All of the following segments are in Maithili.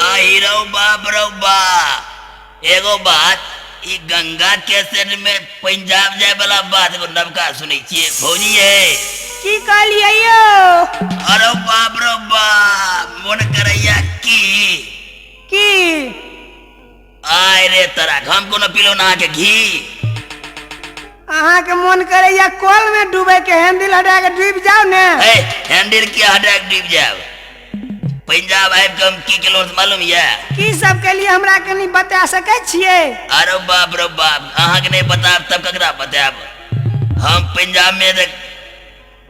आहि रौ बाप रौ बा। एगो बात, ई गंगा के सेट में पंजाब जाय वाला बात एगो नवका सुनै छियै भौजी ये। की कहलियै यौ? अरे बाप रौ बाप, मोन करैया की की आय रे तोरा हम कोनो पिलो ना के घी। अहाँके मोन करैया कल में डूबे के, हैंडल हटा के डूबि जाउ ने। ए हैंडल के हटा के डूबि जाब। पंजाब आबि के हम की केलहुँ से मालूम यऽ? की सब केलियै हमरा कनी बता सकै छियै? अरे बाप रे बाप, अहाँके नहि बतायब तब ककरा बतायब। हम पंजाब में तऽ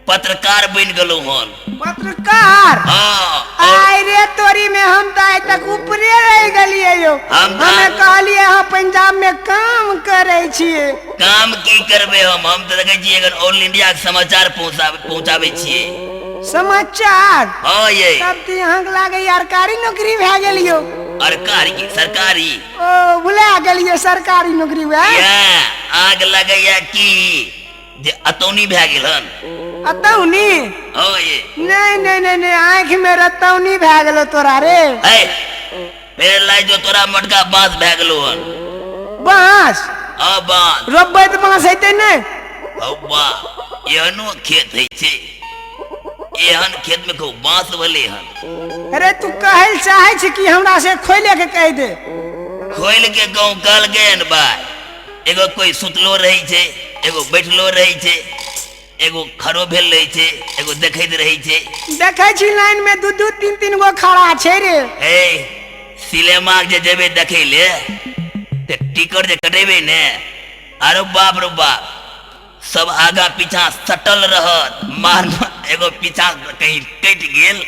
पत्रकार बनि गेलहुँ हन। पत्रकार? हाँ। आय रे तोरी में हम तऽ आइ तक ऊपरे रहि गेलियै यौ। हम हमे कहलियै अहाँ पंजाब में काम करै छियै। काम की करबै हम? हम तऽ देखै छियै एखन ऑल इंडिया के समाचार पहुँचाबै छियै। समाचार? हाँ ये। तब तऽ अहाँके लागैया सरकारी नौकरी भए गेल यौ। सरकारी की सरकारी? ओ भुला गेलियै, सरकारी नौकरी वएह। या आग लगैया की जे अतौनी भए गेल हन। अतौनी? हाँ ये। नहीं नहीं नहीं नहीं, आँखि में रतौनी भए गेलो तोरा रे। है फेर लाइ जो तोरा मोटका बांस भए गेलो हन। बांस? हाँ बांस। रोपबै तऽ बांस हेतै नहि? हौ बा, एहनो खेत होइ छै? एहन खेत में खूब बांस भेलै हन। अरे तू कहै लए चाहै छी कि हमरा से खोले के कहि दे? खोलि के गाँव कहलकै हन भाई, एगो कोई सुतलो रहै छै, एगो बैठलो रहै छै, एगो खड़ो भेल रहै छै, एगो देखैत रहै छै। देखै छी लाइन में दू दू तीन तीन गो खड़ा छै रे। ए सिनेमा जे जेबै देखै ले ते टिकट जे कटेबै ने, अरे बाप रे बाप, सब आगा पीछा सटल रहत। मार एगो पीछा कहीं कटि गेल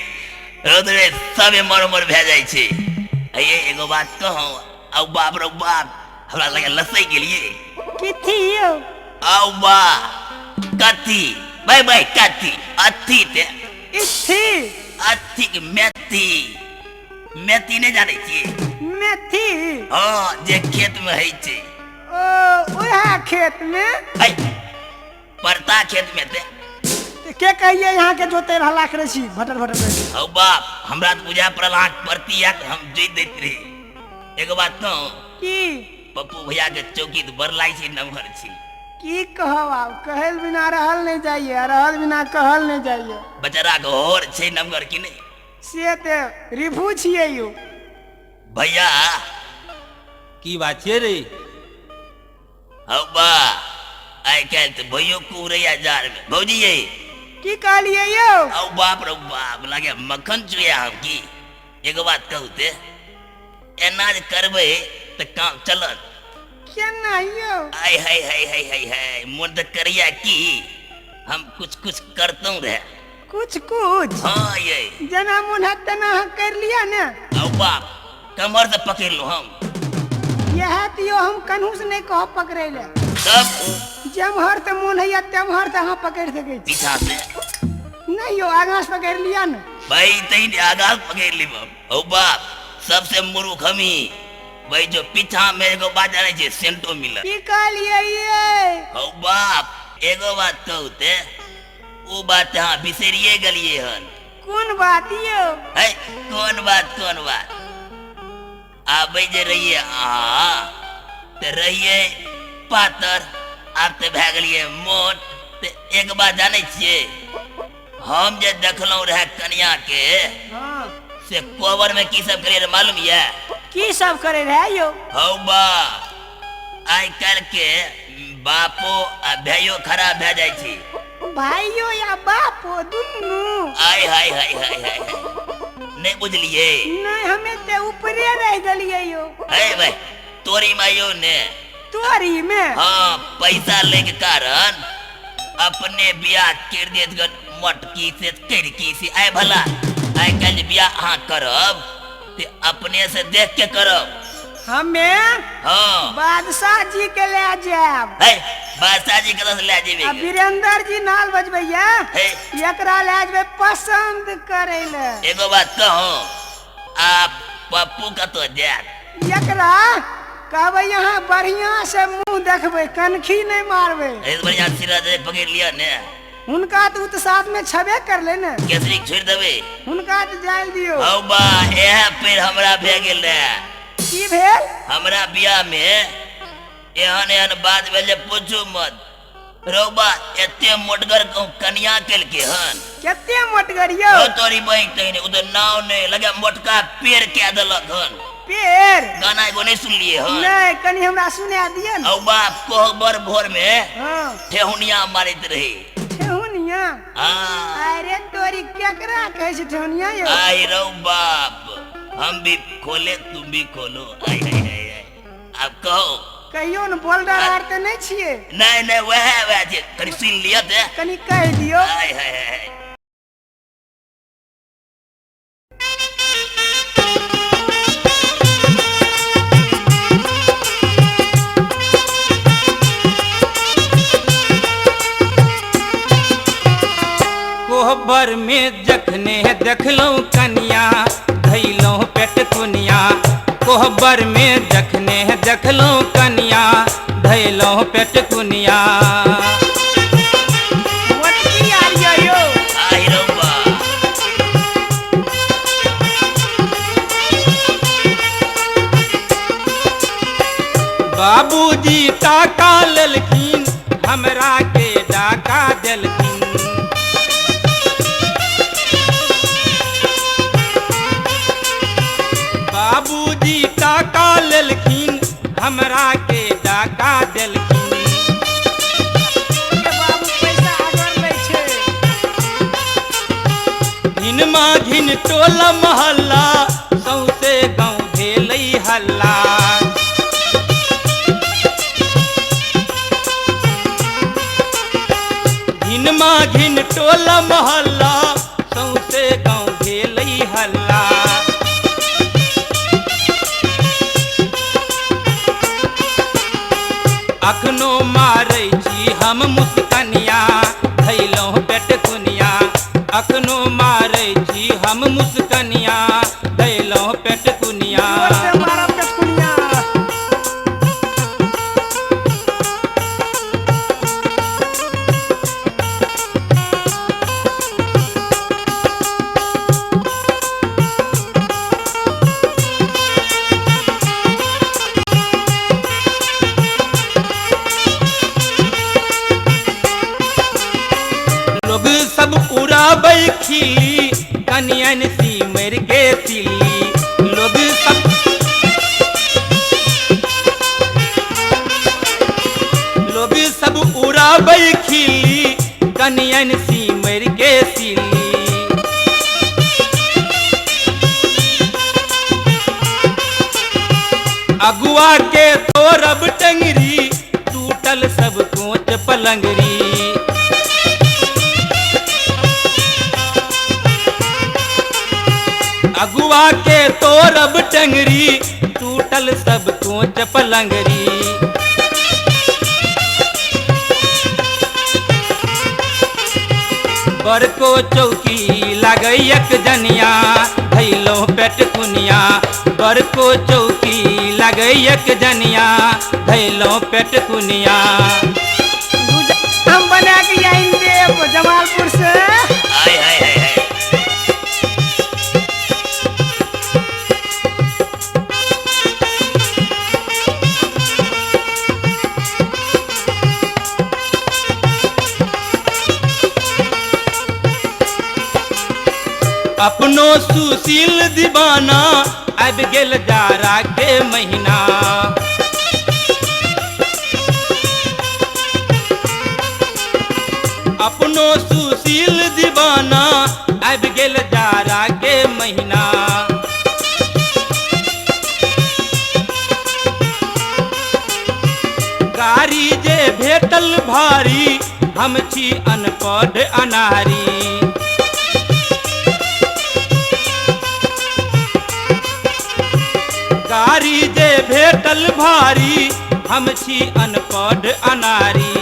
रे, सब एम्हर उम्हर भए जाइ छै। ये एगो बात कहूँ? आउ बाप रे बाप, हमरा लगे लसै गेलियै। कथी यौ? आउ बा कथी बाय बाय कथी अथी ते इथी अथी के मेथी। मेथी नहि जानै छियै? मेथी? हाँ, जे खेत में होइ छै। ओ उएह खेत में? है परता खेत में ते के कहिए यहाँ के जोते रहला करे छी भटर भटर करे छी। हौ बाप, हमरा तऽ बुझा पड़ल अहाँ परती या हम जोति दैत रही। एगो बात कहूँ? की? पप्पू भैया के चौकी तऽ बड़ लागै छै, नमहर छै। की कहब, आब कहल बिना रहल नहीं जाइए, रहल बिना कहल नहीं जाइए। बेचारा के होर छै नमहर की नहि? से तऽ रिफू छियै यौ। भैया की बात छियै रे? हौ बा, आइ काल्हि तऽ भैयो कुहरैया जाड़ में। भौजी ये की कहलियै यौ? हौ बाप रे बाप, लागे मक्खन चुया हम की। एगो बात कहू ते, एना जे करबै तऽ काम चलत? केना यौ? आय हाय हाय हाय हाय हाय, मोन तऽ करैया की हम कुछ कुछ करतहुँ रहे। कुछ कुछ? हाँ ये। जेना मोन हैत तेना अहाँ करि लिअ ने। हौ बाप, कमर से पकड़ लो हम। इएह तऽ यौ, हम कन्हू से नहि कहब पकड़ै लए। तब? जेम्हर तऽ मोन होइया तेम्हर तऽ अहाँ पकड़ि सकै छी। पीछा से? नहि यौ, आगाँ से पकड़ि लिअ ने। भाई तही आगाँ पकड़ लेब हम। हौ बाप, सबसे मूर्ख हम ही भाई, जो पीछा में एगो बात जानै छै, सेंटो मिलत। की कहलियै ये? हौ बाप, एगो बात कहू ते, ओ बात अहाँ बिसरिए गेलियै हन। कोन बात यौ? है कोन बात कोन बात? आबै जे रहियै अहाँ तऽ रहियै पातर, आब तऽ भए गेलियै मोट। तऽ एक बात जानै छियै, हम जे देखलहुँ रहए कनिया के, से कोबर में की सब करियै मालूम यऽ? की सब करे रहे यौ? हौ बा, आइ काल्हि के बापो आ भाइयो खराब भए जाइ छै। भाइयो या बापो दुनू? आय हाय हाय हाय हाय, नहि बुझलियै? नहि, हमे तऽ ऊपरे रहि गेलियै यौ। हे भाई, तोरी माइयो ने तोरी में? हाँ, पैसा ले के कारण अपने बियाह कर देत गन मटकी से कड़की से। आय भला, आइ काल्हि जे बियाह अहाँ करब ते अपने से देख के करब। हमे? हाँ। बादशाह जी के ले जायब। है बादशाह जी के ले जेबै? आ वीरेंद्र जी नाल बजबैया, हे एकरा ले जेबै पसंद करे ले। एगो बात कहूँ, आप पप्पू कतौ जायत? एकरा कहबै यहाँ बढ़िया से मुंह देखबै, कनखी नहीं मारबै। एहि बढ़िया सिरा दे पकड़ लिअ ने। हुनका तऽ ओ तऽ साथमे छबे करलै ने। केसरी के छोड़ि देबै? हुनका तऽ जाय दियौ। हौ बा, इएह पेड़ हमरा भए गेल रहे। की भेल? हमरा बियाह में एहन एहन बात भेल जे पूछू मत। रौबा एते मोटगर कनिया केलकै हन। कते मोटगर यौ? ओ तोरी बहिन तहिने ओ तऽ नाव नहि लगे, मोटका पेड़ कए देलक हन। पेड़? गाना एगो नहि सुनलियै हन? नहि, कनि हमरा सुना दिअ ने। हौ बाप, कोहबर भोर में हँ, ठेहुनिया मारैत रही। ठेहुनिया? हाँ। अरे तोरी, केकरा कहै छै ठेहुनिया यौ? आई रौ बाप, हम भी खोले तुम भी खोलो। आई आई आई आई, आब कहो। कहियो ने, बोल्डर आर तऽ नहि छियै? नहीं नहीं, वह वह जे कनि सुनि लिअ ते। कनि कहि दियौ। आय हाय हाय। कोहबर में जखने देखलहुँ कनिया, धैलहुँ पेट कुनिया। कोहबर में जखने देखलहुँ कनिया, धैलहुँ पेट कुनिया। मोटकी आर यौ। आई रौ बाप। बाबूजी टाका लेलखिन, हमरा के डाका देलखिन। बाबूजी टाका लेलखिन, हमरा के डाका देलखिन। के बाबू पैसा अगर लै छै। घिनमा घिन टोला मोहल्ला, सौंसे गाँव भेलै हल्ला। घिनमा घिन टोला मोहल्ला, सौंसे गाँव भेलै हल्ला। अखनो मारै छी हम मुस्कनिया, धैलहुँ पेट कुनिया। अखनो मारै छी हम मुस्कनिया, धैलहुँ पेट कुनिया। जोर से मारब पेटकुनिया। लोग सब उड़ाबै खिल्ली, कनियन सिमर के सिल्ली। लोग सब लोग सब उड़ाबै खिल्ली, कनियन सिमर के सिल्ली। अगुआ के तोरब टंगरी, टूटल सब कोच पलंगरी। अगुआ के तोरब टंगरी, टूटल सब कोच पलंगरी। बड़को चौकी लागैयक जनिया, धैलहुँ पेट कुनिया। बड़को चौकी लागैयक जनिया, धैलहुँ पेट कुनिया। हम बना के आइन देब जमालपुर से। आय हाय हाय हाय। अपनो सुशील दीवाना, आबि गेल जाड़ा के महीना। अपनो सुशील दीवाना, आबि गेल जाड़ा के महीना। गाड़ी जे भेटल भारी, हम छी अनपढ़ अनारी। गाड़ी जे भेटल भारी, हम छी अनपढ़ अनारी।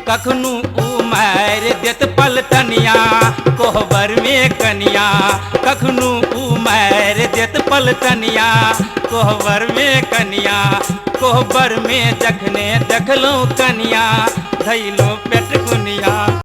कखनो उमारि देत पलटनिया, कोहबर में कनिया। कखनो उमारि देत पलटनिया, कोहबर में कनिया, कोहबर में जखने देखलहुँ कनिया, धैलो पेट कुनिया।